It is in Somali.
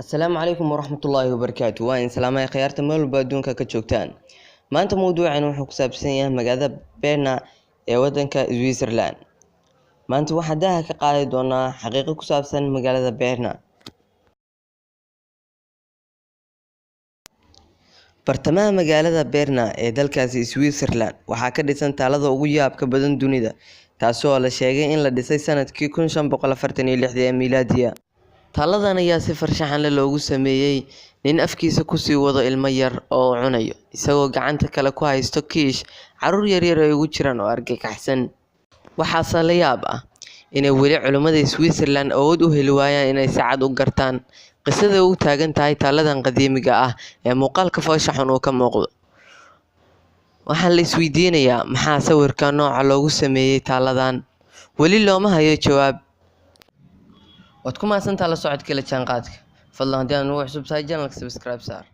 Asalaamu calaykum waraxmatullaahi wabarakaatu. Waa in salaamay khiyaarta meel walba adduunka ka joogtaan. Maanta mawduucan wuxuu ku saabsan yahay magaalada Berna ee wadanka Switzerland. Maanta waxaan daaha ka qaadi doonaa xaqiiqo ku saabsan magaalada Berna. Bartamaha magaalada Berna ee dalkaasi Switzerland waxaa ka dhisan taalada ugu yaabka badan dunida, taasi oo la sheegay in la dhisay sanadkii 1546 ee miilaadiga. Taaladan ayaa si farshaxan leh loogu sameeyay nin afkiisa kusii wado ilmo yar oo uu cunayo, isagoo gacanta kale ku haysto kiish carruur yaryar ay ugu jiraan oo argagaxsan. Waxaase la yaab ah inay weli culimmada Switzerland awood u heli waayaan inay si cad u gartaan qisada u taagan tahay taaladan qadiimiga ah ee muuqaalka foosha xun uu ka muuqdo. Waxaan la isweydiinayaa maxaa sawirka nooca loogu sameeyay taaladan? Weli looma hayo jawaab. Waad ku mahadsantahay la socodka iyo la jaanqaadka. Fadlan haddii aad nagu cusub tahay channelka subscribe saar.